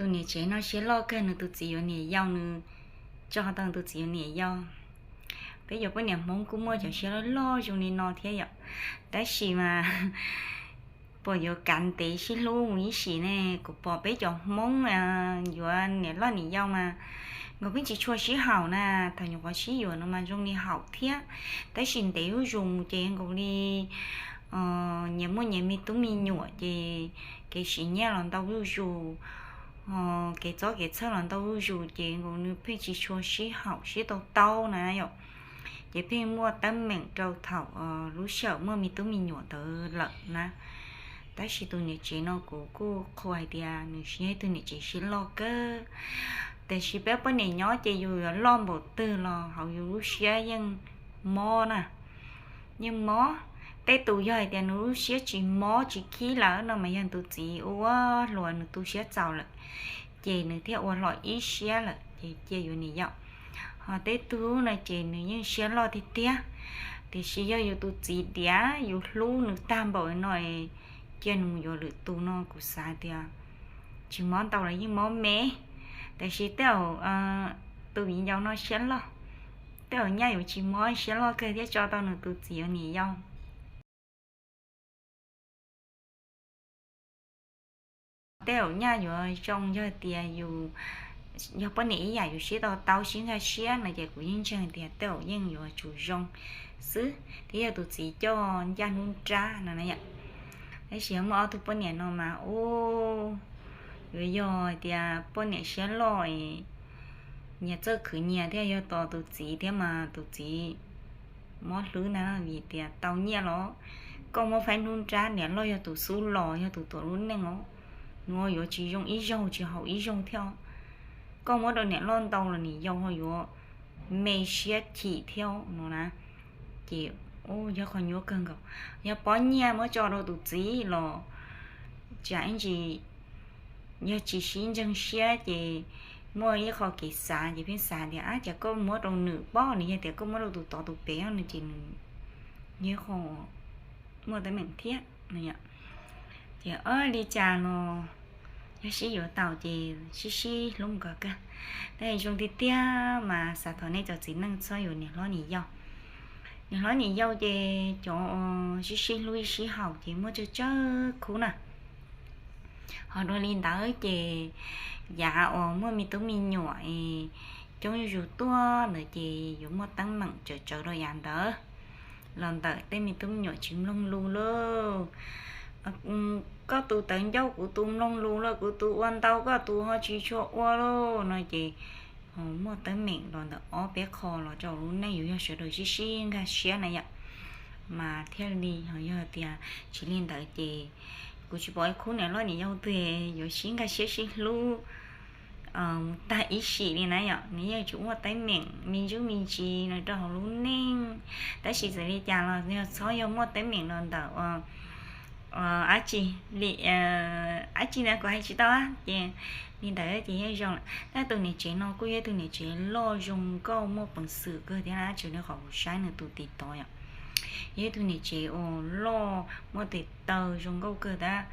Tus niam tsev no siab loj kawg, nws tus txiv yuav niam yau, nws tso tau nws tus txiv yuav niam yau. Peb cov poj niam Hmoob kuj muaj cov siab loj loj zoo li no thiab yom. Tab sis mas pom yuav kav ntev sib hlub mus ib sim ne, kuv pom peb cov Hmoob yuav niam loj niam yau mas nkaus pheej tsis tshua sib haum na, thaum nyuam qhuav sib yuav no mas zoo li haum thiab, tab sis ntev zuj zus mus ces nkaus li nyias muaj nyias me tub me nyuam ces kev siv nyiaj los ntau zuj zus, kev txob kev txhawj los ntau zuj zus ces nkaus nws pheej tsis tshua sib haum sib tau taub na yom. Ces pheej muaj teeb meem rau thaum lub sij hawm muaj me tub me nyuam ntawd lawm na. Tab sis tus niam tsev no kuv kuj qhuas hais tias nws yog ib tug niam tsev siab loj kawg. Tiam sis peb poj niam nyob ces yus yuav loj npaum twg los hauv yus lub siab yeej mob na, yeej mob. Tej tus yog hais tias nws lub siab tsis mob tsis khib lawm no mas yog tus txiv ua hluas nws tu siab txaus lawm, ces nws thiaj ua hlo ib siab lawm ces cia yuav niam yau. Ho tej tug no ces nws yeej siab loj tiag tiag, tiam sis yog yus tus txiv diav yus hlub nws tag npaum no, cia nws mus yuav lwm tus no kuv xav tias tsis mob ntau los yeej mob me. Tiam sis tej zaum tus viv ncaus no siab loj, tej zaum nyaj yuav tsis mob siab loj kawg thiab tso tau nws tus txiv yuav niam yau. Tej zaum nyaj yuav zoo yog tias yus yog poj niam ib yam yus sib tau taub sib nkag siab no ces kuv yeej ntseeg tias tej zaum yeej yuav tsum zoo xwb thiab yog tus txiv coj ncaj hnub nrab no na yom. Tab sis yog muaj ob tug poj niam no mas ub, yuav yog hais tias poj niam siab loj, nyias txawj khwv nyias thiab yog tos tus txiv thiab mas tus txiv mob hlwb ntag vim tias tau nyiaj los koj muab faib hnub nrab, niam loj yog tus xub los yog tus tuav lub neej os, nws yuav tsis zoo ib zaug tsis haum ib zaug thiab. Koj muab rau niam loj ntau los niam yau ho yuav me siab chim thiab no na. Ces yog qhov nyuaj kawg nkaus. Yog pob nyiaj muab tso rau tus txiv los tsam ib ntsis yog tsis sib ntseeg siab ces muaj ib qho kev xav ces pheej xav tias ab cas koj muab rau nws pob, nws yog tias koj muab rau tus tod tus pem no ces nws yog qho muaj teeb meem thiab. Ces li cas los yog sib yuav tau ces sib sib hlub mus kom kawg. Tab sis zoo tiag tiag mas xav thov nej cov txiv neej txhob yuav niam hlob niam yau. Niam hlob niam yau ces cov sib sib hlub sib haum ces muaj tsawg tsawg khub na. Ho dua li ntawd ces yav uas muaj me tub me nyuam coob zuj zus tuaj ntawd ces yuav muaj teeb meem tsawv tsawv rau yav ntawd los ntawm tej me tub me nyuam tsis mloog lus lauj. Koj tus tawv ncauj kuv tus mloog lus lauj, kuv tus ua ntau koj tus ho tsis tshua ua lauj no ces muaj teeb meem los ntawm ob peb qho los rau lub neej yus yog sawv daws sib sib nkag siab na yom. Mas thiaj li ho yog tias tsis li ntawd ces kuv tsis pom ib khub niam loj niam yau twg yuav sib nkag siab sib hlub mus tag ib sim li na yom. Nws yeej tsuas muaj teeb meem me ntsuj me ntsis no rau hauv lub neej. Tab sis txawm li cas los yog txhob yog muaj teeb meem los ntawm dab tsi li, dab tsi na kuv hais tsis tau ces li ntawd ces yeej zoo lawm. Tab tus niam tsev no kuj yog ib tug niam tsev loj zoo nkauj muaj peev xwm kawg thiab na, tsis li qhov kuv saib nws tus TikTok yom. Yog ib tug niam tsev uas loj muaj tes taw zoo nkauj kawg tab,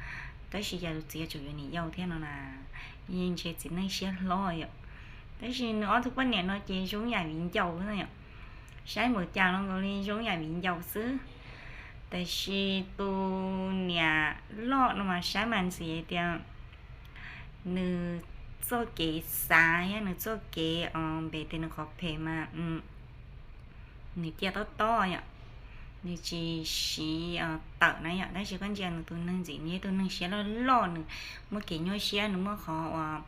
tab sis cas tus txiv tseem yuav niam yau thiab no na. Yeej ntsia txiv neej siab hlob yom. Tab sis nws ob tug poj niam no ces zoo yam viv ncaus xwb yom. Saib npaum cas los nkaus li zoo yam viv ncaus xwb. Tab sis tus niam loj no mas saib mas ntxim tias nws txoj kev xav thiab nws txoj kev npe tias nws qhov phem mas nws cia tob tob yom, nws tsis siv tawm na yom. Tab sis koj ntsia nws tus neeg ntxim, nws yog tus neeg siab loj loj, nws muaj kev nyuaj siab, nws muaj qhov uas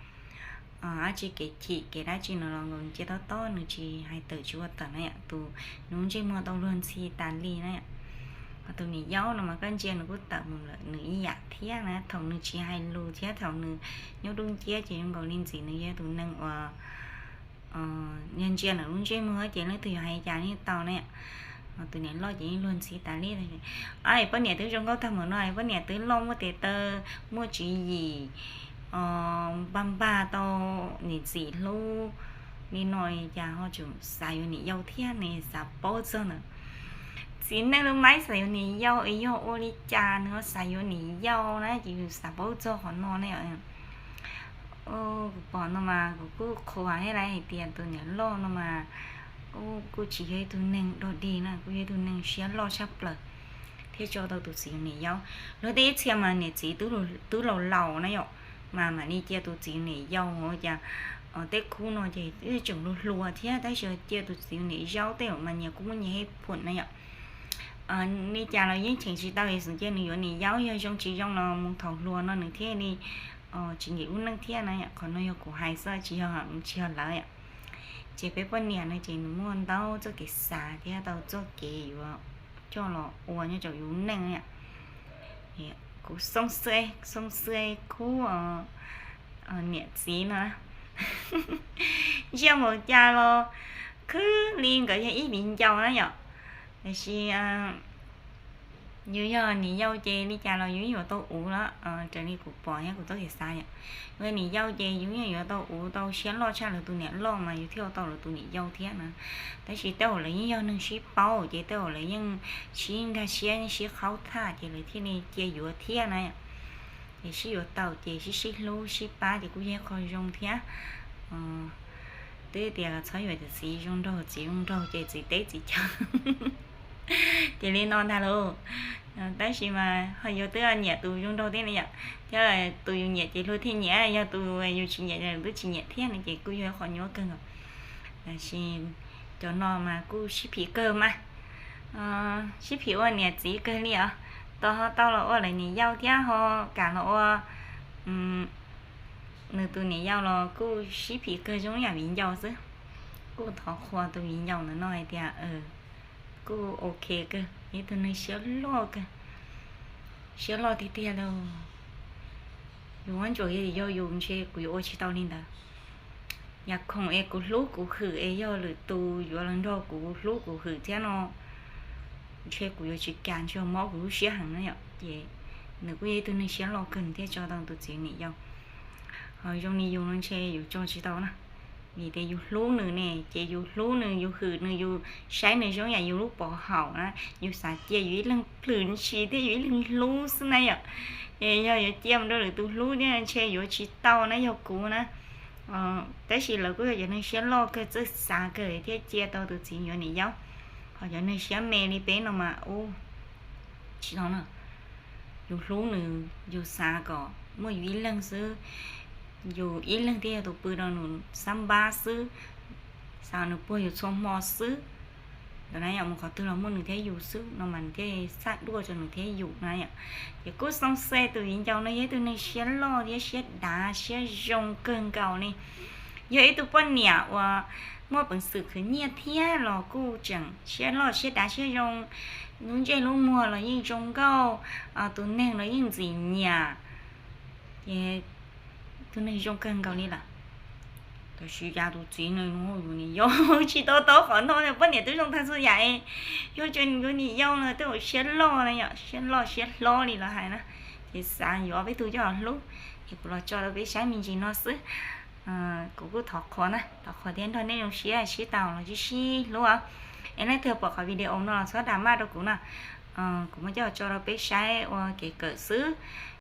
dab tsi kev chim kev dab tsi no los nkaus nws cia tob tob, nws tsis hais tawm tsis ua tawm na yom. Tus nws lub ntsej muag tau luag ntxhi tas li na yom. Ho tus niam yau no mas koj ntsia nws kuj tawm mus lawm nws ib yam thiab na, thaum nws tsis hais lus thiab thaum nws nyob dub nciab ces zoo nkaus li ntxim nws yog tus neeg uas yog ntsia nws lub ntsej muag ces leej twg yuav hais cas yeej tau na. Tus niam loj ces yeej luag ntxhi tas li. Poj niam twb zoo nkauj tag mus no, poj niam twb loj muaj tes taw, muaj tswv yim, npag npag tau niam txiv hlub li no cas ho tseem xav yuav niam yau thiab ne, xav paub txog ntawd. Txiv neej lub maib xav yuav niam yau es yog ua li cas nws ho xav yuav niam yau na, ces yus xav paub txog qhov no ne. Kuv pom no mas kuv kuj qhuas thiab lawm hais tias tus niam loj no mas kuj tsis yog ib tug neeg dog dig na, kuj yog ib tug neeg siab loj tshaj plaws thiaj tso tau tus txiv niam yau. Luag tej ib txhia mas niam txiv twb laus laus na yom, mas mam li cia tus txiv niam yau, cas tej khub no ces tseem hluas hluas thiab tab sis cia tus txiv niam yau tej zaum mas nyias kuj muaj nyias hej phuam na yom. Li cas los yeej cheem tsis tau es xum cia nws yuav niam yau, yog zoo tsis zoo los mus thaum hluas no nws thiaj li tsis nkim lub neej thiab na. Qhov no yog kuv hais xwb tsis yog, tsis yog lawv yom. Ces peb poj niam no ces nws muaj ntau txoj kev xav thiab tau txoj kev yuav coj los ua nyob rau yus lub neej yom. Kuv xoo xwb, xoo xwb khub niam txiv no, ntsia npaum cas los khwb li nkawd yog ib viv ncaus na yom. Tiam sis yus yog niam yau ces li cas los yus yuav tau uv los raws li kuv pom thiab kuv txoj kev xav yom. Yus yog niam yau ces yus yeej yuav tau uv, tau siab loj tshaj lawv tus niam loj mas yus thiaj ua tau lawv tus niam yau thiab na. Tab sis tej zaum lawv yeej yog neeg sib paub ces tej zaum lawv yeej sib nkag siab sib qhaub thaj ces lawv thiaj li cia yuav thiab na. Ces sib yuav tau ces sib sib hlub sib pab ces kuj yog ib qho zoo thiab. Twb tias txhob yuav tias txiv zoo nraug, txiv zoo nraug ces txiv teb txiv chaw ces li no ntag lauj. Tab sis mas ho yuav twb nyiam tus zoo nraug thiab ne yom, thiab tus yus nyiam ces luag thiaj nyiam, yog tus yus tsis nyiam twb tsis nyiam thiab no ces kuj yog ib qho nyuaj kawg nkaus. Tab sis cov no mas kuj sib phim kawg mas, sib phim ua niam txiv kawg li os. Tau ho tau los ua lawv niam yau thiab ho kam los ua nws tus niam yau los kuj sib phim kawg zoo yam viv ncaus xwb. Kuj thov qhuas tus viv ncaus ntawm no hais tias kuj ok kawg, ib tug neeg siab loj kawg, siab loj tiag tiag lauj. Yus muab ntsuas yog yus ntshe kuv yuav ua tsis tau li ntawd. Yam khoom es kuv hlub kuv hwm es yog lwm tus yuav los nrog kuv hlub kuv hwm thiab no, ntshe kuv yuav tsis kam, ntshe mob kuv lub siab heev na yom. Ces nws kuj yog ib tug neeg siab loj kawg nws thiaj tso tau tus txiv niam yau. Ho zoo li yus no ntshe yus tso tsis tau na. Vim tias yus hlub nws ne, ces yus hlub nws, yus hwm nws, yus saib nws zoo yam yus lub pov haum na, yus xav cia yus ib leeg plhws ntshis thiab yus ib leeg hlub xwb na yom. Es yog yuav cia mus rau lwm tus hlub thiab ntshe yuav tsis tau na yog kuv na. Tab sis lawv kuj yog cov neeg siab loj kawg, txawj xav kawg thiaj cia tau tus txiv yuav niam yau. Ho cov neeg siab me li peb no mas ub, tsis tau na. Yus hlub nws, yus xav kom muaj yus ib leeg xwb, yus ib leeg thiaj yog tus pw rau nws xab npab xwb, xav nws puag yus txhua hmo xwb. Ntawd na yom, mus qhov twg los muaj nws thiab yus xwb no mas nws thiaj xaj duaj rau nws thiab yus na yom. Ces kuj xoo xwb tus viv ncaus no yog ib tug neeg siab loj thiab siab dav siab zoo kawg nkaus li. Yog ib tug poj niam uas muaj peev xwm khwv nyiaj thiab los kuj tseem siab loj siab dav siab zoo, lub ntsej lub muag los yeej zoo nkauj, tus neeg los yeej ntxim nyiam. Ces tus neeg zoo kawg nkaus li lawm. Tab sis cas tus txiv no yus niam yau tsis tau tau qhov no, poj niam twb zoo tag txhua yam es yog tseem yuav niam yau no tej zaum siab loj na yom, siab loj siab hlob li lawv hais na. Ces xav yuav ob peb tug coj los hlub, es kuv los tso rau peb saib me ntsis no xwb. Kuv kuj thov qhuas na, thov qhuas thiab nrog nej zoo siab sib tau los sib sib hlub os. Es leej twg pom qhov video no los txhob dag maj rau kuv na. Kuv muab coj los tso rau peb saib ua kev kawm xwb.